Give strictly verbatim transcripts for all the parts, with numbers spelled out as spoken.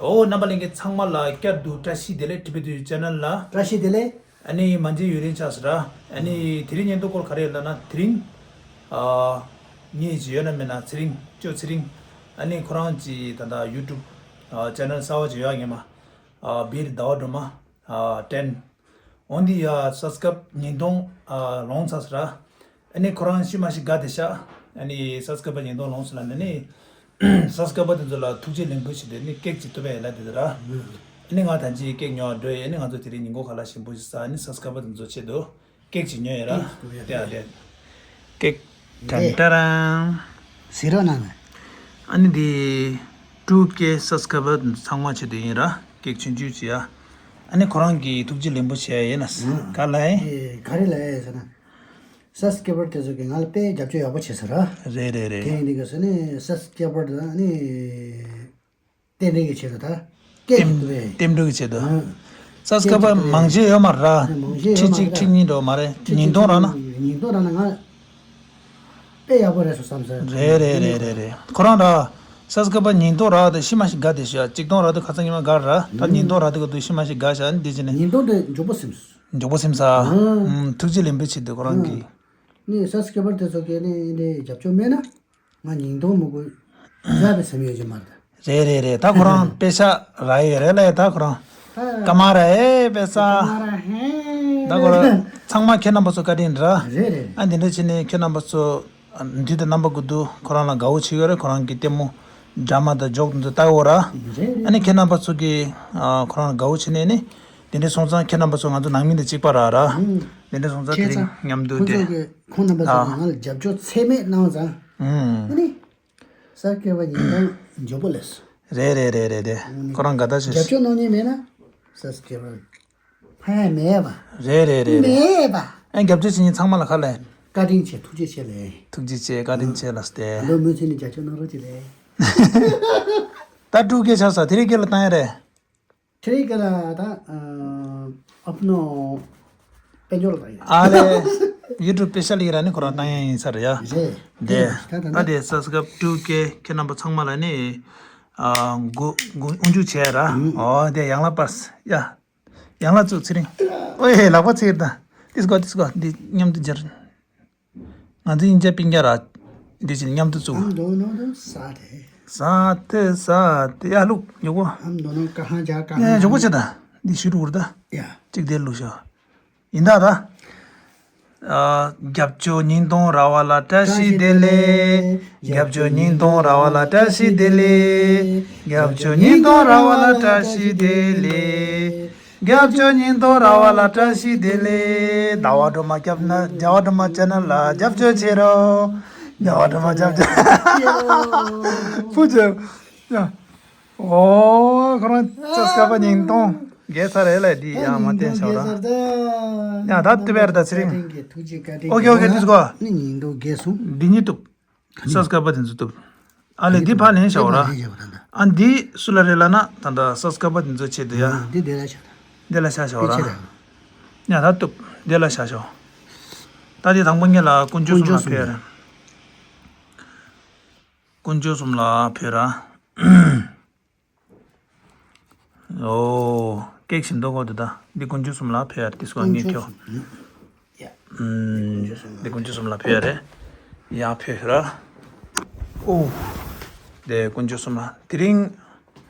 ཨོ། རྣམ་པ་ལྷན་རྒྱས་ཚང་མ་ལ་བསྐྱར་དུ་བཀྲ་ཤིས་བདེ་ལེགས། ཊི་བི་ཊུ་ཆེ་ནལ་ལ། བཀྲ་ཤིས་བདེ་ལེགས། ཨ་ནི་མ་མཇལ་ཡུན་རིང་ཆགས་སོང་ར། ཨ་ནི་དེ་རིང་བརྙན་ཐུང་སྐོར་ག་རེ་ལབ་ན། དེ་རིང་ཨ་ངེད་ཀྱི་ཡོད་ན་མེད་ན་ཚེ་རིང་། ཅོ་ཚེ་རིང་། ཨ་ནི་ཁོ་རང་གི་ད་ལྟ་ཡུ་ཊུབ་ཨ་ཆེ་ནལ་གསར་པ་ཅིག་ཡོད་ངེས་མ། ཨ་བིར་ཟླ་བ་སྒྲོལ་མ་ཨ་བསྟན། འོན་ཏེ་ཡ་སབ་སི་ཀ་རབ་ཉིས་སྟོང་ཨ་ལོངས་ཚར་སོང་ར། ཨ་ནི་ཁོ་རང་ཤི་མ་ཤི་དགའ་བདེ་ཤག་ཨ་ནི་སབ་སི་ཀ་རབ་ཉིས་སྟོང་ལོངས་སོང་ལབ་ནས་ནི། སབ་སི་ཀ་རབ་དེ་ཚོ་ལ་ཐུགས་རྗེ་ལེགས་འབུལ་ཞུས་ཏེ་ནི་ཀེག་ཅིག་གཏུབ་པ་ཡིན་ལབ་དེ་ར། ཨ་ནི་ང་ད་ཅི་ཀེག་ཉོ་བ་འགྲོ་ཡིན། ཨ་ནི་ང་ཚོ་དེ་རིང་ཉིན་གུང་ཁ་ལག་ཞིམ་པོ་ཞིག་ཟ། ཨ་ནི་སབ་སི་ཀ་རབ་དེ་ཚོ་ཆེད་དུ་ཀེག་ཅིག་ཉོས་ཡིན་ར། ཀེག་ཅིག་ཉོས་ཡིན་ར། དེ་ཡ་དེ། ཀེག་ཊན་ཊ་རན། ཟེར་རོགས་གནང་། ཨ་ནི་དེ་ཊུ་ཀེ་སབ་སི་ཀ་རབ་ཚང་མ་ཆེད་དུ་ཡིན་ར། ཀེག་ཆུང་ཆུང་ཅིག་ཡ། ཨ་ནི་ཁོ་རང་གིས་ཐུགས་རྗེ་ལེགས་འབུལ་བྱས་ཡིན་ན། ཨ། ག་ལ་ཡིན། ཨེ། ག་རེ་ལ་ཡིན་ཟེར་ན། སབ་སི་ཀ་རབ་དེ་ཚོ་གིས་ང་ལ་དཔེ་རྒྱབ་སྐྱོར་ཡག་པོ་བྱས་སོང་ར། རེད་རེད་རེད། དེ་ཡིན་དུས་ཀྱི་ས་ནས་སབ་སི་ཀ་རབ་དང་ཨ་ནི། རྟེན་འབྲེལ་གྱི་ཆེད་དུ་ད། སྐད་ཅིག་རྟེན་ཏུ་བས། རྟེན་འབྲེལ་གྱི་ཆེད་དུ། ཨ། སབ་སི་ཀ་རབ་སྐད་ཅིག་ཏུ་མང་ཆེ་ཡོད་མ་རེད། ཨ། མང་ཆེ་ཡོད་ཁྲི་མ་གཅིག་རེད། ཁྲི་གཉིས་འགྲོ་མ་རེད། ཁྲི་ཉིས་གཅིག་སྟོང་རག་ན། ཁྲི་གཉིས་སྟོང་རག་ན་ང་དཔེ་ཡག་པོ་རེད་བསམ་སོང་། རེད་རེད་རེད་རེད་རེད། ཁོ་རང་ར། སབ་སི་ཀ་རབ་ཉིས་སྟོང་རག་དེ་ཤི་མ་ཤི་དགའ་བདེ་ཤག་གཅིག་སྟོང་རག་དེ་ཁ་སང་ཉི་མ་དགའ་ར། ད་ཉིས་སྟོང་རག་དེ་ག་དུས་ཤི་མ་ཤི་དགའ་ཤག་འདི་བྱས་ནས། ཉིས་སྟོང་དེ་མགྱོགས་པོ་ཟིན། མགྱོགས་པོ་ཟིན་ས། ཨ། ཨ། ཐུགས་རྗེ་ལེགས་འབུལ་ཆེད་དུ་ཁོ་རང་གིས། ནི་སབ་སི་ཀ་རབ་དེ་ཚོ་གིས་ནི་འདི་རྒྱབ་སྐྱོར་མེད་ན། ང་ཉིས་སྟོང་མི་དགོས། ཟ་བའི་སེམས་ཡོད་ཀྱི་མ་རེད། རེད་རེད་རེད། ད་ཁོ་རང་པེ་ཤ་རག་ཡོད་རེད་ལ། ད་ཁོ་རང་ད་ཀ་མ་ར་ཧེ་པེ་ཤ། ཀ་མ་ར་ཧེ། ད་ཁོ་རང་ཚང་མ་ཁྱེད་རྣམ་པ་ཚོ་བཀའ་དྲིན་རེད། རེད་རེད། ཨ་འདི་འདྲ་བྱས་ནས་ཁྱེད་རྣམ་པ་ཚོ་འདི་དང་རྣམ་པ་དགུ་འདུག་ཁོ་རང་ལ་དགའ་བོ་བྱེད་ཡོད་རེད། ཁོ་རང་གི་ལྟད་མོ་ཌ་ར་མ་དང་ཇོག་དེ་ཚོ་ལྟ་གི་ཡོད་ར། རེད་རེད། ཨ་ནི་ཁྱེད་རྣམ་པ་ཚོ་གིས་ཨ་ཁོ་རང་ལ་དགའ་བོ་བྱས་ནས་ནི། དེ་འདྲ་སོང་ཙང་ཁྱེད་རྣམ་པ་ཚོ་ང་ཚོ་ནང་མི་དང་གཅིག་པ་ར་ར། ཨུམ། དེ་འདྲ་སོང་ཙང་དེ་རིང་མཉམ་དུ་ཁོང་ཚོ་དེ། གི་ཁོང་རྣམ་པ་ཚོ་ཨ། ང་ལ་རྒྱབ་སྐྱོར་ཚད་མེད་གནང་ཙང་། ཨུམ། ཨ་ནི། སབ་སི་ཀ་རབ་ཉིས་སྟོང་མགྱོགས་པོ་སླེབས་སོང་། རེད་རེད་རེད་རེད་རེད། ཨ་ནི། ཁོ་རང་དགའ་ད་ཆེ། རྒྱབ་སྐྱོར་གནང་མཁན་མེད་ན། སབ་སི་ཀ་རབ་ཕ་ཡ་མེད་པ། རེད་རེད་རེད་རེད། མེད་པ། ཨ་རྒྱབ་སྐྱོར་བྱེད་མཁན་ཚང་མ་ལ་ཁ་ལས། བཀའ་དྲིན་ཆེ། ཐུགས་རྗེ་ཆེ་ལེ། ཐུགས་རྗེ་ཆེ། བཀའ་དྲིན་ཆེ་ལ་སྟེ། ལོ་མུ་མཐུད་ནས་རྒྱབ་སྐྱོར་གནང་རོགས་གྱིས་ལེ། ད་ཀྲུའུ་སྐད་ཆགས་ས་དེ་རིང་སྐད་ལ་བཏང་ཡ་རེད། ཁྱེད་རང་ག་ལ་ད། ཨ། ཨ་ཕ་ནོ། དཔལ་འབྱོར་ལ་ཡིན། ཨ་ལེ། ཡུ་ཊུབ་པེ་ཤལ་ཡིན་ར་ནི་ཁོ་རང་བཏང་ཡ་ཡིན་ས་རེད་ཡ། རེད། དེ། རེད། ད་ད་ད་དེ་སབ་སི་ཀ་རབ་ཀྲུའུ་ཀེ་ཁྱེད་རྣམ་པ་ཚང་མ་ལ་ནི། ཨ། མགོ་མགོ་དབུ་འཇུག་བྱས་ར། ཨུ། ཨོ་དེ་ཡང་ལ་པར་ཡ། ཡང་ལ་ཚུགས་ཚེ་རིང་། ཨོ་ཡེ་ལག་པ་ཚེ་རིང་། ཏིས་གོ་ཏིས་གོ་འདི་མཉམ་དུ་སྦྱར། ང་ཚོ་ཨིན་ཇ་པིང་ཇ་ར། འདི་ཅིག་མཉམ་དུ་བཙུགས། ཨམ་དོ་ནོ་དོ་ས་དེ། ས་དེ་ས་དེ་ཡ་ལུག་ཉོ་གོ། ཨམ་དོ་ནོ་ཀ་ཧ་ཇ་ཀ་ཧ། ནས་ཇོ་གོ་ཆེ་ད། འདི་ཤུ་རུ་གུར་ད། ཡ། གཅིག་དེ་ལུག་ཤོ། ཡིན་ད་ད། ཨ། རྒྱབ་སྐྱོར་ཉིས་སྟོང་རག་པ་ལ་བཀྲ་ཤིས་བདེ་ལེགས། རྒྱབ་སྐྱོར་ཉིས་སྟོང་རག་པ་ལ་བཀྲ་ཤིས་བདེ་ལེགས། རྒྱབ་སྐྱོར་ཉིས་སྟོང་རག་པ་ལ་བཀྲ་ཤིས་བདེ་ལེགས། རྒྱབ་སྐྱོར་ཉིས་སྟོང་རག་པ་ལ་བཀྲ་ཤིས་བདེ་ལེགས། ཟླ་བ་སྒྲོལ་མ་རྒྱབ་ན། ཟླ་བ་སྒྲོལ་མ་ཆེ་ནལ་ལ་རྒྱབ་སྐྱོར་བྱེད་རོགས། ཟླ་བ་སྒྲོལ་མ་རྒྱབ་སྐྱོར། ཕུ་ཅེ། ཡ། ཨོ། ཁོ་རང་ཆ་སྐ་པ་ཉིས་སྟོང་རྒྱལ་ཚར་རེད་ལ། འདི་ཡང་མ་བསྟན་ཤོག་ར། ཉིས་སྟོང་རྒྱལ་ཚར་ད། ཡ་ད་ཏི་བེར་ད་ཚེ་རིང་། ཐུགས་རྗེ་བཀའ་དྲིན། ཨོ་ཀེ་ཨོ་ཀེ། ཏིས་གོ། ནི་ཉིས་སྟོང་རྒྱལ་སོང་། འདི་གཉིས་གཏུབ། ག་ནི། ཆ་སྐ་པ་དེ་ཚོ་གཏུབ། ཨ་ལེ་འདི་ཕར་ལེན་ཤོག་ར། ཨ་འདི་སུ་ལ་རེད་ལབ་ན་ད་ལྟ་ས་སྐ་པ་དེ་ཚོ་ཆེད་དུ་ཡ། འདི་འདི་ལ་ཤ། འདི་ལ་ཤ་ཤོག་ར། ཡ་ད་གཏུབ། འདི་ལ་ཤ་ཤོག་ད་འདི་དང་པོ་ཉིད་ལ་དཀོན་མཆོག་གསུམ་ལ་ཕེབས་ར། དཀོན་མཆོག་གསུམ་ལ་ཕེབས་ར། ཨོ། ཀེག་ཞིམ་མདོག་གོ་དེ་ད། འདི་དཀོན་མཆོག་གསུམ་ལ་ཕེབས་ཡ། ཏིས་གོ་ངས་ཁྱོ། ཡ། ཨུམ། འདི་དཀོན་མཆོག་གསུམ་ལ་ཕེབས་ཡ་རེད། ཡ་ཕེབས་ར། ཨོ། འདི་དཀོན་མཆོག་གསུམ་ལ། དེ་རིང་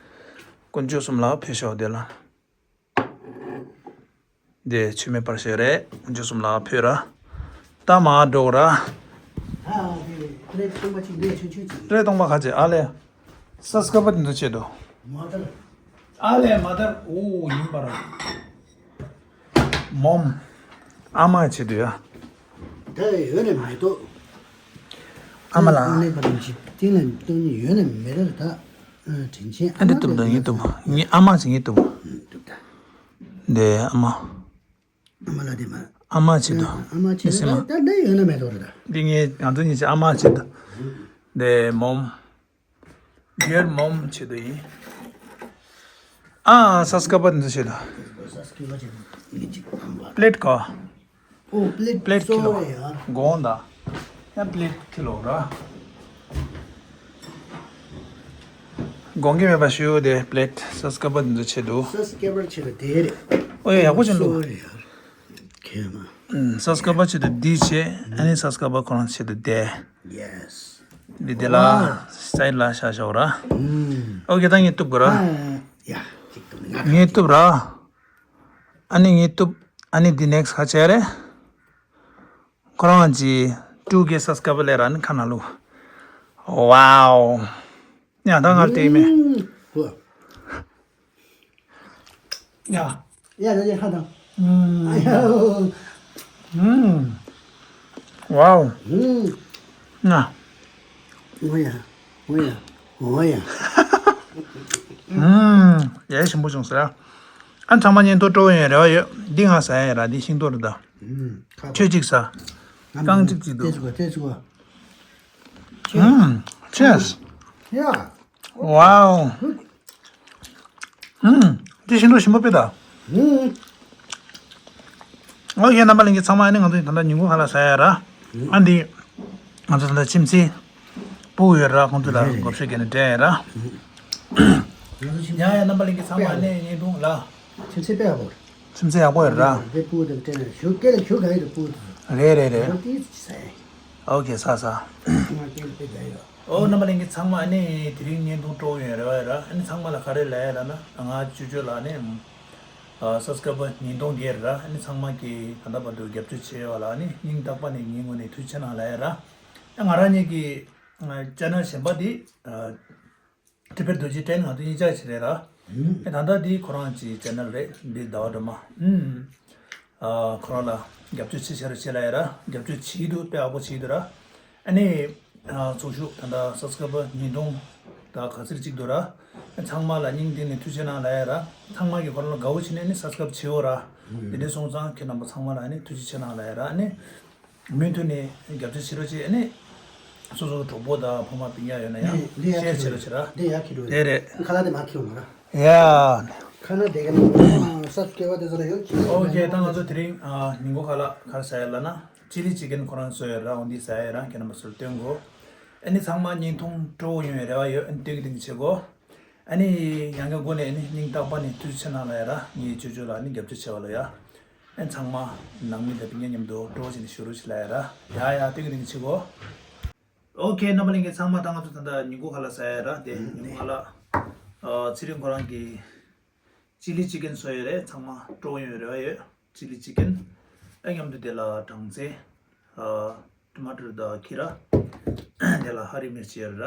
དཀོན་མཆོག་གསུམ་ལ་ཕེབས་ཤོག་དེ་ལ། འདི་ཆུ་མེད་པར་ཞིག་རེད། དཀོན་མཆོག་གསུམ་ལ་ཕེབས་ར། ད་མ་འགྲོ་ར། ཨ་དེ་ཀྲེ་སྟོང་པ་གཅིག་འདི་ཆུང་ཆུང་གཅིག་ཀྲེ་སྟོང་པ་ཁ་ཅིག་ཨ་ལེ། ས་སྐ་པ་དེ་ཚོ་ཆེད་དུ། མ་དར། ཨ་ལེ་མ་དར། ཨོ་ཡིན་པ་ར། མོམ། ཨ་མ་ཆེད་དུ་ཡ། ད་ཡོད་ནས་མེད་དོ། ཨ་མ་ལ། ཨ་ནེ་པ་རིན་ཆེན་ཏིང་ལ་སྟོན་ནི་ཡོད་ནས་མེད་ར་ད། ཨ་དྲིན་ཆེན་ཨ་ཨ་འདི་མ་གཏུབ་དང་ངས་གཏུབ། ངས་ཨ་མ་ཞིག་ངས་གཏུབ། གཏུབ་ད། འདི་ཨ་མ། ཨ་མ་ལ་དེ་མ། ཨ་མ་ཆེད་དུ། ཨ་མ་ཆེད་དུ། ཨ་མ། ད་ད་ཡོད་ན་མེད་དོ་རེད་ད། འདི་ངས་ང་ཚོ་གཉིས་ཀྱི་ཨ་མ་ཆེད་དུ། འདི་མོམ། ཡར་མོམ་ཆེད་དུ་ཡིན། ཨ་ས་སྐ་པ་འདི་ཆེད་དུ། པི་ལེ་ཊི་ག་ཨོ་པི་ལེ་ཊི། པི་ལེ་ཊི་ཁི་ལོ། གོང་ད། ཡང་པི་ལེ་ཊི་ཁི་ལོ་ར། དགོངས་འགལ་མེད་པ་ཞུ། དེ་པི་ལེ་ཊི་སབ་སི་ཀ་རའི་བར་འདི་ཚོ་ཆེད་དུ། སབ་སི་ཀ་རའི་བར་ཆེད་དུ་དེ་རེད། ཨོ་ཡ། ཡག་པོ་ཅིག་བླུགས། སོ་རེད་ཡ། ཁྱེད་མ། ཨུམ། སབ་སི་ཀ་རའི་བར་ཆེད་དུ་འདི་བྱས། ཨ་ནི་སབ་སི་ཀ་རའི་བར་ཁོ་རང་ཆེད་དུ་དེ། ཡེ་སི། འདི་དེ་ལ། ཝའོ། སའིཌ་ལ་བཞག་བཞག་ར། ཨུམ། ཨོ་ཁེ། ད་ངས་གཏུབ་དགོས་ར། ཨ་ཡ། ཅིག་གཏུབ་ན་ང་། ངས་གཏུབ་ར། ཨ་ནི་ངས་གཏུབ། ཨ་ནི་འདི་ནེག་སི་ཊི་ག་བྱས་རེད། ཁོ་རང་གི་ཊུ་ཀེ་སབ་སི་ཀ་རའི་བར་ལ་ར། ཨ་ནི་ཁ་ནང་བླུགས། ཝའོ། ཡ། ད་ང་ལྟས་མེད། ཨུམ། ཡ། ཡ། ད་ཅི་ཧ་དང་། ཨུམ། ཨ་ཡ། ཨུམ། ཝའོ། ཨུམ། ང་། འོ་ཡ། འོ་ཡ། འོ་ཡ། ཨུམ། ཡ། ཞིམ་པོ་བྱུང་ཟེར། ཨ། ཚང་མ་བརྙན་ཐུང་སྤྲོ་བོ་ཡོང་རེ་བ་ཡོད། འདི་ང་ཟ་ཡ་ཡིན་ར། འདི་ཤིང་ཏོག་རེད་ད། ཨུམ། ཁ། ཁྱོད་གཅིག་ཟ། རྐང་གཅིག་གཅིག་འདུག། ཏེ་ཅུ་གོ། ཏེ་ཅུ་གོ། ཨུམ། ཅི་ཡེ་སི། ཡ། ཝའོ། ཨུམ། འདི་ཤིང་ཏོག་ཞིམ་པོ་དཔེ་ད། ཨུམ། ཨོ་ཁེ། རྣམ་པ་ལྷན་རྒྱས་ཚང་མ། ཨ་ནི་ང་ཚོ་ད་ལྟ་ཉིན་གུང་ཁ་ལག་ཟ་ཡ་ར། ཨུམ། ཨ་འདི་ང་ཚོ་ད་ལྟ་ཁྱིམ་མཚེས་སྤུ་གུ་ཡོད་ར། ཁོང་ཚོ་ལ་རེད་རེད། མགོ་བཤད་རྒྱག་ནས་འགྲོ་ཡ་ར། ཨུམ། ཡ་ཡ། རྣམ་པ་ལྷན་རྒྱས་ཚང་མ། ཨ་ནི་བརྙན་ཐུང་ལ། ཁྱིམ་མཚེས་དཔེ་ཡག་པོ་རེད། ཁྱིམ་མཚེས་ཡག་པོ་ཡོད་ར། དེ་སྤུ་གུ་དེ་སྤྲད་ནས་ཞུ། སྐད་ལ་ཞུ་ག་ཡི་རེད། སྤུ་གུ་དེ་ཚོ། རེད་རེད་རེད། ཨོ་ཏི་ཙི་ཟ་ཡ། ཨོ་ཁེ། ཟ་ཟ། ང་སྐད་ལ་དཔེ་དགའ་ཡོད། ཨོ། རྣམ་པ་ལྷན་རྒྱས་ཚང་མ། ཨ་ནི་དེ་རིང་བརྙན་ཐུང་སྤྲོ་བོ་ཡོང་རེ་བ་ཡོད་ར། ཨ་ནི་ཚང་མ་ལ་ག་རེ་ལབ་ཡ་ལབ་ན། ང་ཅོ་ཅོ་ལ་ནི་ཨ་སབ་སི་ཀ་རའི་བར་ཉིས་སྟོང་བརྒལ་ར། ཨ་ནི་ཚང་མ་གིས་ད་ལྟ་བར་དུ་རྒྱབ་སྐྱོར་བྱས་པ་ལ་ཨ་ནི་སྙིང་ཐག་པ་ནས་ངའི་ངོས་ནས་ཐུགས་རྗེ་གནང་ལབ་ཡ་ར། ཨ། ང་རང་ཉིད་ཀྱི་ཨ་ཅེ་ནལ་གཞན་པ་འདི་ཨ་ཊི་བེཊ་རྡོ་རྗེ་ཊེན། ང་ཚོ་གཉིས་ཆ་ཞིག་རེད་ར། ཨ། ད་ལྟ་འདི་ཁོ་རང་གི་ཅེ་ནལ་རེད། འདི་ཟླ་བ་སྒྲོལ་མ། ཨུམ། ཨ། ཁོ་རང་ལ་རྒྱབ་སྐྱོར་ཆེ་ཆེ་རུ་བྱེད་ལབ་ཡ་ར། རྒྱབ་སྐྱོར་བྱེད་འདུག། དཔེ་ཡག་པོ་བྱེད་འདུག་ར། ཨ་ནི་ཨ་ཚོགས་ཞུགས་ད་ལྟ་སབ་སི་ཀ་རའི་བར་ཉིས་སྟོང་དང་ག་ཚོད་ཅིག་འདུག་ར། ཚང་མ་ལ་སྙིང་ཐིག་ནས་ཐུགས་རྗེ་གནང་ལབ་ཡ་ར། ཚང་མ་གིས་ཁོ་རང་ལ་དགའ་བོ་བྱས་ནས་ནི་སབ་སི་ཀ་རའི་བར་བྱེད་འོ་ར། ཨུམ། དེ་འདྲ་སོང་ཙང་ཁྱེད་རྣམ་པ་ཚང་མ་ལ་ནི་ཐུགས་རྗེ་ཆེ་གནང་ལབ་ཡ་ར། ཨ་ནི་མུ་མཐུད་ནས་རྒྱབ་སྐྱོར་བྱེད་རོགས་བྱེད། ཨ་ནི་སོ་སོ་གི་གྲོགས་པོ་དང་ཕ་མ་སྤུན་ཀྱག་ཡོད་ན་ཡང་འདི་འདི་ཡར་ཤེར་ཁྱེར་བྱེད་རོགས་བྱེད་ར། འདི་ཡར་ཁྱེར་རོགས། དེ་རེད། ཁ་ལག་དེ་མར་ཁྱེར་མ་ར། ཡ། ཁ་ན་དེ་ག་ནི་སབ་སི་ཀ་རའི་བར་དེ་ཚོ་ལ་ཡོད་ཁྱེར། ཨོ་ཁེ། ད་ང་ཚོ་དེ་རིང་ཨ་ཉིན་གུང་ཁ་ལག་ག་རེ་ཟ་ཡ་ལབ་ན། ཅི་ལི་ཅི་ཀེན་ཁོ་རང་བཟོས་ཡོད་ར། འོ་འདི་ཟ་ཡ་ར། ཁྱེད་རྣམ་པ་ཚོར་སྟོན་གོ། ཨ་ནི་ཚང་མ་བརྙན་ཐུང་སྤྲོ་བོ་ཡོང་བའི་རེ་བ་ཡོད། ཨ་ནི་སྟོན་གི་སྟོན་གི་བྱེད་གོ། ཨ་ནི་ཡང་བསྐྱར་སྒོ་ནས་ཨ་ནི་སྙིང་ཐག་པ་ནས་ཐུགས་རྗེ་ཆེ་གནང་ལབ་ཡ་ར། ངའི་ཅོ་ཅོ་ལ་ཨ་ནི་རྒྱབ་སྐྱོར་བྱས་པ་ལ་ཡ། ཨ་ནི་ཚང་མ་ནང་མི་དང་སྤུན་ཀྱག་མཉམ་དུ་སྤྲོ་བོ་བྱས་ནས་བཞུགས་རོགས་བྱེད་ལབ་ཡ་ར། ཡ་ཡ། སྟོན་གི་སྟོན་གི་བྱེད་གོ། ཨོ་ཁེ། རྣམ་པ་ལྷན་རྒྱས་ཚང་མ། ད་ང་ཚོ་ད་ལྟ་ཉིན་གུང་ཁ་ལག་ཟ་ཡ་ར། དེ་ཉིན་གུང་ཁ་ལག་ཨ་ཚེ་རིང་ཁོ་རང་གིས་ཅི་ལི་ཅི་ཀེན་བཟོས་ཡོད་རེད། ཚང་མ་སྤྲོ་བོ་ཡོང་བའི་རེ་བ་ཡོད། ཅི་ལི་ཅི་ཀེན། ཨ་མཉམ་དུ་དེ་ལ་སྦྲང་རྩི། ཨ་ཊ་མ་ཊར་དང་ཁི་ར། དེ་ལ་ཧ་རི་མིར་ཅི་ཡོད་ར།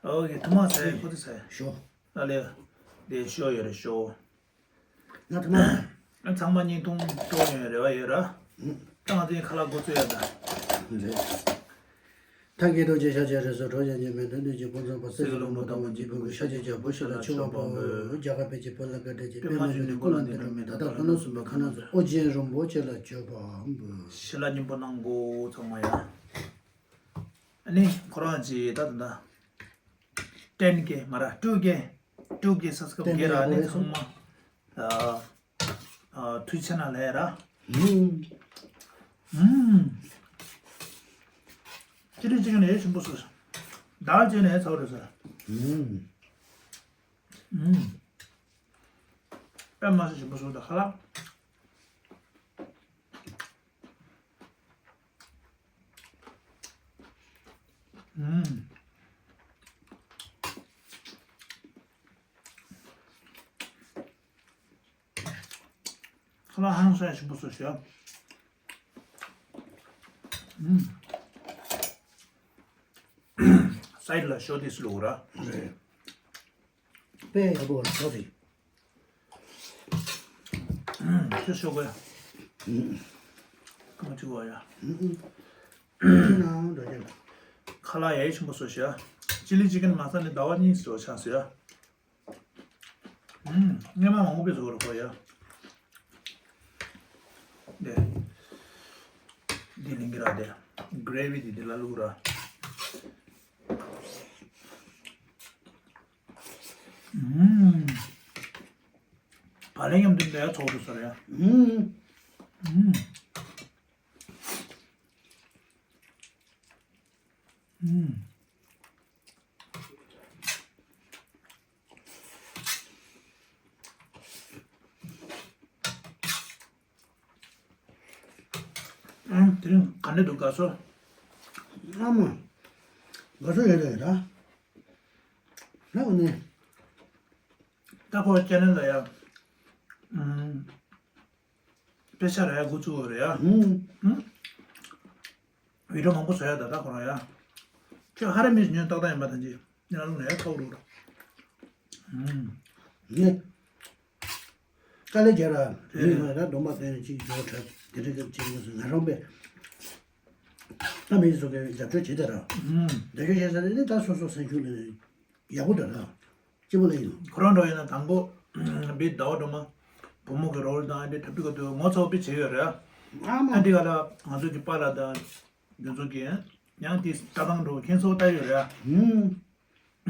ཨོ་ཁེ། ཐུག་མ་ཟ་ཡ། ཁོ་ཚོ་ཟ་ཡ། ཞོ། ཨ་ལེ། དེ་ཞོ་ཡོད་རེད། ཞོ། ང་ཐུག་མ། ཨ་ཚང་མ་བརྙན་ཐུང་སྤྲོ་ཡོང་བའི་རེ་བ་ཡོད་ར། ཨ་ང་ཚོའི་ཁ་ལག་འགོ་བཙུགས་ཡ་ད། རེད། ཐང་གི་རྡོ་རྗེ་ཤཱཀྱ་རིགས་སུ་འཁྲུངས། ཤཱཀྱའི་མན་ངག་ཏུ་བྱོན། ཕུན་སུམ་ཚོགས་པ་སྲིད་ཞིའི་ལྷུན་པོ་ཟླ་བ་གཅིག་པུ་གི། ཤཱཀྱ་རྒྱལ་པོ་ཞི་ལ་ཆོས་དབང་པོ། རྒྱ་གར་པཎ་ཆེན་བོད་ལ་བཀའ་དྲིན་ཆེ། པདྨ་འབྱུང་གནས་ཀུན་ལ་འདི་འགྲོ་མི་དག་དང་ལྷ་ནག་གསུམ་པོ་ཁ་ནག་ཚོ། ཨོ་རྒྱན་རིན་པོ་ཆེ་ལ་མཆོད་པ་འབུལ། ཞི་ལ་སྙིང་པོ་གནང་གོ་ཚང་མ་ཡ། ཨ་ནི་ཁོ་རང་ཅིག་ད་ད་ད། ཊེན་ཀེ་མ་ར། ཊུ་ཀེ། ཊུ་ཀེ་སབ་སི་ཀ་རའི་བར་བརྒལ་ར། ཨ་ནི་ཚང་མ་ཨ་ཨ་ཐུགས་རྗེ་ཆེ་གནང་ལབ་ཡ་ར། ཨུམ། ཨུམ། ཅི་ལི་ཅི་ཀེན་ཡ་ཞིམ་པོ་བཟོས། དར་ཅི་ནས་ཚ་བོ་རེད་ཟེར། ཨུམ། ཨུམ། དཔེ་མ་སྲིད་ཞིམ་པོ་བཟོས། ད་ཁ་ལག་ཨུམ། ཁ་ལག་ཧང་སང་ཞིམ་པོ་བཟོས་ཤག་ཨུམ། སའིཌ་ལ་ཞོ་དེ་སུ་ལོག་ར། རེད། དཔེ་ཡག་པོ་བཟོས་རེད། ཁྱོད་ཤོག་གོ་ཡ། ཁ་ལག་ཡ་ཡི་ཆེན་པོ་བཟོས་ཤག་ཅི་ལི་ཅི་ཀེན་མ་ཟ་ནས་ཟླ་བ་གཉིས་བཟོས་ཆགས་སོང་ཡ། སྔན་མ་མང་པོ་བཟོས་རེད་ཁོ་ཡ། དེ་འདི་ལིང་གི་ར་དེ་གྷི་རེ་ཝི་དེ་འདི་ལ་བླུགས་ར། ཨུམ། བག་ལེབ་མཉམ་དུ་འདྲ་ཚོགས་འདུག་ཟེར་ཡ། ཨུམ། ཨུམ། ཨུམ། དེ་རིང་ག་འདྲ་འདུག་དགའ་བསུ། ཨ་མ། དགའ་བསུ་ཡོད་རེད་ད། ལགས་ནས། ད་ཁོ་ཅེ་ནལ་ལ་ཡ། ཨུམ། དཔེ་ཆ་ར་ཡ་འགོ་བཙུགས་ཡོད་རེད་ཡ། ཨུམ། ཨུམ། བི་ཌིའོ་མང་པོ་བཟོ་ཡ་ད་ད་ཁོ་རང་ཡ། ཁྱོད་ཧ་ར་མིས་ཉོན་ཏག་ཏག་ཡིན་པ་དང་ཅི། ཉ་ལུང་ལ་ཡ་ཐོག་རུ། ཨུམ། ངས། དཀའ་ལས་རྒྱག་ར། རེད། མི་མ་ར་སྡོམ་པ་སྟོན་ཅིག་འཇོག་གྲབས་དེ་འདྲ་གི་ཅིག་མ་ཟིན་ང་རང་པས། ད་མི་སོ་གའི་རྒྱབ་སྐྱོར་བྱེད་དེ་ར། ཨུམ། རྒྱབ་སྐྱོར་བྱེད་ས་དེ་ད་སོ་སོ་སེམས་ཤུགས་ལས་ཡག་པོ་འདྲ་ར། སྐྱིད་པོ་ལ་ཡིན། ཁོ་རང་འགྲོ་ཡིན་ན་དང་པོ་བི་ཟླ་བ་སྒྲོལ་མ་བུ་མོ་གི་རོལ་དང་ཨ་འདྲ་འཁྲབ་སྟེ་ག་དུས་ངོ་ཚ་བོ་དཔེ་བྱེད་ཡོད་རེད། ཨ་མ། ཨ་འདི་ག་ལ་ང་ཚོ་གི་པཱ་ལགས་དང་འདི་ཚོ་གི་ཡང་དེ་ལྟ་སྟངས་འགྲོ་ཁྱེད་ཚོ་ལྟ་ཡོད་རེད། ཨུམ།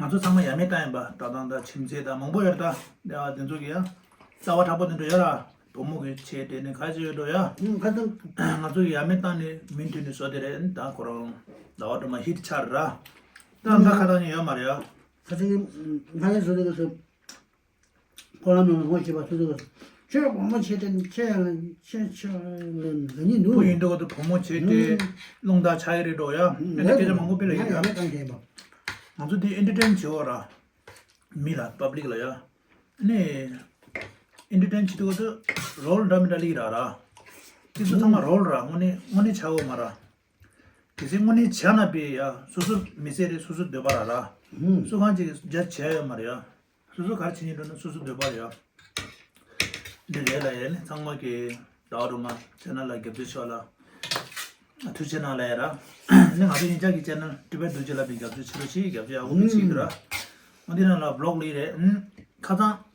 ང་ཚོ་ཚང་མ་ཡ་མེད་བཏང་ཡིན་པ་ལྟ་སྟངས་དང་ཁྱིམ་མཚེས་དང་མང་པོ་ཡོད་རེད་ད། དེ་ཚོ་གི་ཡང་རྩ་བ་དྲག་པོ་དེ་འདྲ་ཡོད་ར། བུ་མོ་གི་ཆེད་དེ་ནི་ཁ་ཆེ་ཡོད་འགྲོ་ཡ། ཨུམ། ཁ་ཚང་། ང་ཚོ་གི་ཡ་མེད་བཏང་ནི་མི་མཐུན་ནི་བཟོ་དེ་རེད་ད། ཁོ་རང་ཟླ་བ་སྒྲོལ་མ་ཧིཊ་ཆགས་ར། ད་ད་ཁ་བཏང་ནི་ཡོད་མ་རེད་ཡ། ཁ་ཆེ་གི་ང་ཡང་བཟོ་དེ་གི་སོ། ཁོ་ལ་མི་ངོ་ཤེས་པ་སོ་སོ་གི་ཁྱོད་བུ་མོ་བྱེད་དེ་ཁྱོད་ཡང་ཁྱོད་ཁྱོད་ལ་ལ་ཉིན་འདུག་བུ་ཡིན་འདུག་ག་དུ་བུ་མོ་བྱེད་དེ་ཨུམ། རླུང་རྟ་ཆགས་ཡི་རེད་འགྲོ་ཡ། ཨ་ནི་སྐད་ཆ་མང་པོ་སྤེལ་ཡོད་ཡ། ང་ཡ་མེད་བཏང་མཁན་ཡིན་པ། ང་ཚོ་འདི་ཨེན་ཊར་ཊེན་བྱེད་འོ་ར། མི་ལ་པབ་ལིག་ལ་ཡ། ཨ་ནི་ཨེན་ཊར་ཊེན་བྱེད་དུས་ག་དུ་རོལ་འདྲ་མི་འདྲ་ལིག་ར་ར། དེ་ཚོ་ཚང་མ་རོལ་ར་དངོས་གནས་དངོས་གནས་བྱ་འོ་མ་ར། གལ་སྲིད་དངོས་གནས་བྱས་ན་པས་ཡ་སོ་སོ་མི་ཚེ་རེད། སོ་སོ་འདོད་པ་ར་ར། ཨུམ། སུ་གང་ཅིག་རྒྱ་བྱས་ཡོད་མ་རེད་ཡ། སོ་སོ་ག་རེ་བྱེད་སྙིང་འདོད་ན་སོ་སོ་འདོད་པ་རེད་ཡ། འདི་རེད་ལ་ཡ་ནི་ཚང་མ་གི་ཟླ་བ་སྒྲོལ་མ་ཆེ་ནལ་ལ་རྒྱབ་སྐྱོར་ཤོག་ལ། ཐུགས་རྗེ་གནང་ལ་ཡ་ར། ནི་ང་ཚོ་ཡིན་ཅག་གི་ཆེ་ནལ་ཊི་བེཊ་རྡོ་རྗེ་ལ་པའི་རྒྱབ་སྐྱོར་ཆེ་རུ་ཆེ་རྒྱབ་སྐྱོར་ཡག་པོ་གི་ཆེ་གི་ར། འོ་འདི་ནང་ལ་བི་ལོག་ལི་རེད། ཁ་ཚང་།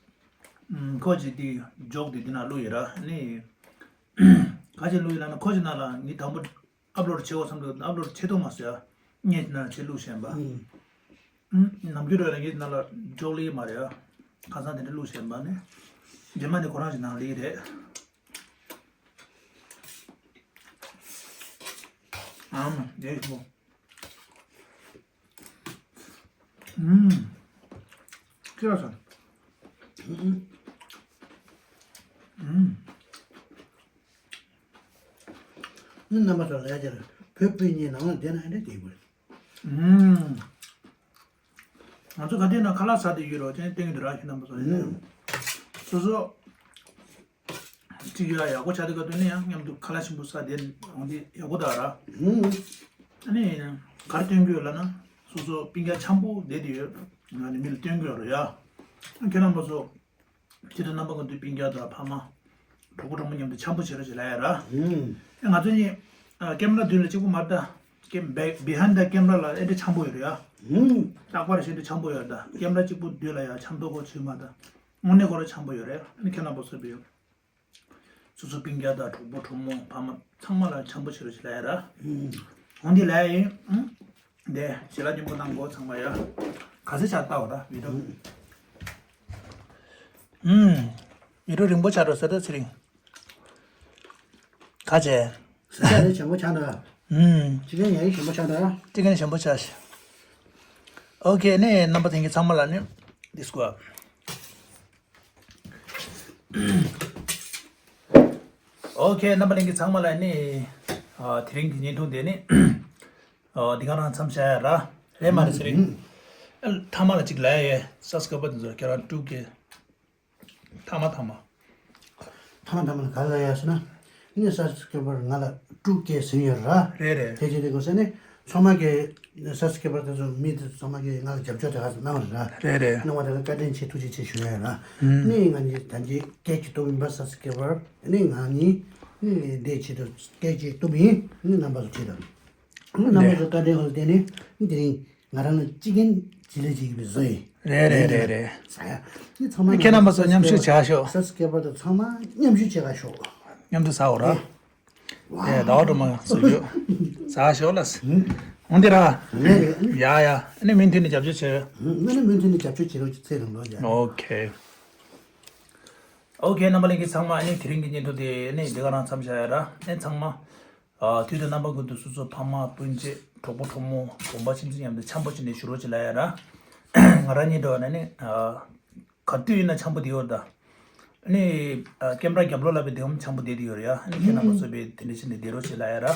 ཁོ་ཅིག་འདི་འཇོག་འདི་འདི་ནང་བླུག་ཡོད་ར་ནི། ག་ཅིག་བླུག་ཡོད་ལ་ན་ཁོ་ཅིག་ནང་ལ་ངའི་དང་པོ། ཨབ་ལོཌ་བྱེད་དགོས་བསམ་འདུག་ཨབ་ལོཌ་བྱེད་ཐུབ་མ་སོང་ཡ། ངས་ནང་བྱེད་བླུགས་བཞིན་པ། ཨུམ། ནམ་རྒྱུན་རོལ་ལ་ངས་ནང་ལ་འཇོག་ལེ་མ་རེད་ཡ། ཁ་སང་དེ་འདྲ་བླུགས་བཞིན་པ་ནི། རྗེས་མ་ནི་ཁོ་རང་གི་ནང་ལེ་རེད། ཨམ་དེ་མོ། ཨུམ། ཁྱེད་རང་ཚོ། ཨུམ། ནི་རྣམ་པ་ཚོ་ལ་ཡ་ཅེར་བོད་སྤུན་གཉིས་ནང་ལ་བསྡད་ན་ཨེ་འདྲ་བསྡད་དགོས། ཨུམ། ང་ཚོ་ག་དུས་ན་ཁ་ལག་ཟ་དུས་ཡོད་རོགས་ཅན་སྟོན་གྱི་འདུག་ར་ཁྱེད་རྣམ་པ་ཚོ་ཡིན་ན། ཨུམ། སོ་སོ། གཅིག་ཡོད་ཡག་པོ་ཆགས་དུས་ག་དུས་ནས་ཡང་མཉམ་དུ་ཁ་ལག་ཆེན་པོ་ཟ་དེ་འོང་དེ་ཡག་པོ་འདུག་ར། ཨུམ། ཨ་ནི། ག་རེ་སྟོན་གྱི་ཡོད་ལབ་ན། སོ་སོ་སྤུན་ཀྱག་འཆམ་པོ་བསྡད་དེ་ཡོད། ང་ནི་མི་ལ་སྟོན་གྱི་ཡོད་རེད་ཡ། ཁྱེད་རྣམ་པ་ཚོ། ཁྱེད་ཚོ་རྣམ་པ་ཀུན་ཏུ་སྤུན་ཀྱག་དང་ཕ་མ། གྲོགས་པོ་གྲོགས་མོ་མཉམ་དུ་འཆམ་པོ་བྱེད་རོགས་བྱེད་ལབ་ཡ་ར། ཨུམ། ང་ཚོ་གཉིས། ཨ། ཀེམ་ར་མདུན་ལ་གཅིག་པུ་མ་རེད་ད། ཀེམ་བྷེ་བྷི་ཧའིན་ཌི་ཀེམ་ར་ལ་ཨེ་འདྲ་འཆམ་པོ་ཡོད་རེད་ཡ། ཨུམ། རྟག་པར་ཞེ་འདྲ་འཆམ་པོ་ཡོད་རེད་ད། ཀེམ་ར་གཅིག་པུ་མདུན་ལ་ཡ་འཆམ་ཐོག་གོ་ཚུལ་མ་རེད་ད། དངོས་གནས་ཁོ་རང་འཆམ་པོ་ཡོད་རེད། ཨ་ནི་ཁྱེད་རྣམ་པ་ཚོ་བི་ཡོད། སོ་སོ་སྤུན་ཀྱག་དང་གྲོགས་པོ་གྲོགས་མོ་ཕ་མ་ཚང་མ་ལ་འཆམ་པོ་བྱེད་རོགས་བྱེད་ལབ་ཡ་ར། ཨུམ། འོང་འདི་ལབ་ཡ་ཡིན། ཨུམ། འདི་བྱིན་རླབས་ཆེན་པོ་གནང་དགོས་ཚང་མ་ཡ། ག་ཚོད་ཆགས་ལྟ་བ་ད་བི་ཌིའོ། ཨུམ། ཨུམ། བི་ཌིའོ་རིང་པོ་ཆགས་འགྲོ་ས་ད་ཚེ་རིང་། ག་བྱས། ས་ཆ་རེ་ཞན་པོ་ཆགས་འདྲ། ཨུམ། ཅི་གན་ཡ་ཡི་ཞན་པོ་ཆགས་འདྲ། ཅི་གན་ཞན་པོ་ཆགས་ཤག་ཨོ་ཁེ་ནས་རྣམ་པ་ཐེངས་ཀྱི་ཚང་མ་ལ་ནི་ཌིས་ཀོ། ཨོ་ཁེ་རྣམ་པ་ལྷན་རྒྱས་ཚང་མ་ལ་ནི། ཨ། དེ་རིང་གི་བརྙན་ཐུང་དེ་ནི། ཨ། འདི་ག་རང་མཚམས་བཞག་ཡ་ར། རེད་མ་རེད་ཟེར་རིང་། ཨ། ཐ་མ་ལ་གཅིག་ལབ་ཡ་ཡོད། སབ་སི་ཀ་རའི་བར་དེ་ཚོ་ཁྱེད་རང་ཀྲུག་གི། ཐ་མ་ཐ་མ། ཐ་མ་ཐ་མ་ལ་ག་རེ་ལབ་ཡ་ཟེར་ན། ངས་སབ་སི་ཀ་རའི་བར་ང་ལ་དྲུག་སྐྱེས་ཟིན་ཡོད་ར། རེད་རེད། དེ་བྱས་དུས་ཙམ་ནས་ཚང་མ་གིས་སབ་སི་ཀ་རའི་བར་དེ་ཚོ་མི་དེ་ཚང་མ་གིས་ང་ལ་རྒྱབ་སྐྱོར་དེ་ག་ཚོད་གནང་བ་རེད་ར། རེད་རེད། གནང་བ་དེ་ལ་བཀའ་དྲིན་ཆེ་ཐུགས་རྗེ་ཆེ་ཞུ་ཡ་ཡོད་ར། ཨུམ། ནི་ང་གཉིས་ད་གིན་སྐད་ཅིག་གཏུབ་ཡིན་པ། སབ་སི་ཀ་རའི་བར་ནི་ང་གཉིས་ནི་དེ་ཆེད་དུ་སྐད་ཅིག་གཏུབ་ཡིན། ནི་རྣམ་པ་ཚོ་ཆེད་དུ། ནི་རྣམ་པ་ཚོ་བཀའ་དྲིན་འོག་ལ་བརྟེན་ནས་ནི་དེ་རིང་། ང་རང་ལ་ཅི་གིན་ཅི་ལས་ཅིག་གི་བཟོ་ཡི། རེད་རེད་རེད་རེད། ཟ་ཡ། ནི་ཚང་མ་ཁྱེད་རྣམ་པ་ཚོ་མཉམ་ཞུགས་བྱ་ཤོག་སབ་སི་ཀ་རའི་བར་དུ་ཚང་མ་མཉམ་ཞུགས་བྱེད་ག་ཤོག་མཉམ་དུ་ཟ་འོ་ར། ཨེ། ཝའོ། དེ་ཟླ་བ་སྒྲོལ་མ་བཟོ་རྒྱུ། ཟ་ཤོག་ལ། ཧུམ། འོང་དེ་ར། རེད་རེད། ཡ་ཡ། ནི་མུ་མཐུད་ནས་རྒྱབ་སྐྱོར་བྱེད། ཧུམ། ནི་མུ་མཐུད་ནས་རྒྱབ་སྐྱོར་བྱེད་རོགས་ཚེ་རིང་ལོ་ཡ། ཨོ་ཁེ། ཨོ་ཁེ། རྣམ་པ་ལྷན་རྒྱས་ཚང་མ་ནི་དེ་རིང་གི་བརྙན་ཐུང་དེ་ནི་འདི་ག་རང་མཚམས་བཞག་ཡ་ར། ནི་ཚང་མ། ཨ། དུས་དང་རྣམ་པ་ཀུན་ཏུ་སོ་སོ་ཕ་མ་སྤུན་མཆེད་གྲོགས་པོ་གྲོགས་མོ་གྲོང་པ་ཁྱིམ་མཚེས་མཉམ་དུ་འཆམ་པོ་བྱས་ནས་བཞུགས་རོགས་བྱེད་ལབ་ཡ་ར། ང་རང་གཉིས་འགྲོ་བ་ན་ནི། ཨ། ག་དུས་ཡིན་ན་འཆམ་པོ་བསྡད་ཡོད་ད། ཨ་ནི་ཨ་ཀེམ་ར་རྒྱབ་ལོགས་ལ་བའི་དེ་འོང་འཆམ་པོ་བསྡད་དེ་ཡོད་རེད་ཡ། ཨ་ནི་ཁྱེད་རྣམ་པ་ཚོ་བའི་དེ་འདྲ་བྱས་ནས་བསྡད་རོགས་བྱེད་ལ་ཡ་ར།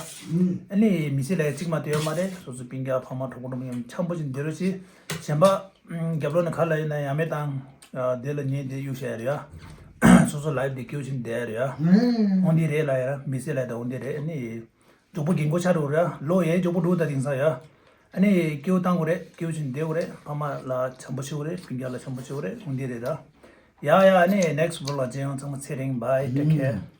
ཨ་ནི་མི་ཚེ་ལ་ཡ་གཅིག་མ་གཏོགས་ཡོད་མ་རེད། སོ་སོ་སྤུན་ཀྱག་ཕ་མ་གྲོགས་པོ་གྲོགས་མོ་མཉམ་འཆམ་པོ་བྱས་ནས་བསྡད་རོགས་བྱེད། གཞན་པ་ཨམ་རྒྱབ་ལོགས་ནས་ག་ལ་ཡིན་ན་ཡ་མེད་དང་། ཨ་དེ་ལ་ཉན་དེ་གཡུག་བྱས་རེད་ཡ། སོ་སོ་ལའིབ་དེ་སྐྱིད་པོ་བྱས་ནས་བསྡད་ཡ་རེད་ཡ། འོང་དེ་རེད་ལ་ཡ་ར། མི་ཚེ་ལ་ཡ་ད་འོང་དེ་རེད། ཨ་ནི་མགྱོགས་པོ་རྒན་གོག་ཆགས་འགྲོ་ར། ལོ་ཡང་མགྱོགས་པོ་འགྲོ་ད་དེང་སང་ཡ། ཨ་ནི་སྐྱིད་པོ་བཏང་དགོས་རེད། སྐྱིད་པོ་བྱས་ནས་བསྡད་དགོས་རེད། ཕ་མ་ལ་འཆམ་པོ་བྱེད་དགོས་རེད། སྤུན་ཀྱག་ལ་འཆམ་པོ་བྱེད་དགོས་རེད། འོང་དེ་རེད་ད། ཡ་ཡ། ཨ་ནི་next vlog་ལ་མཇལ་ཡོང་། ཚང་མ་ཚེ་རིང་། bye, take care.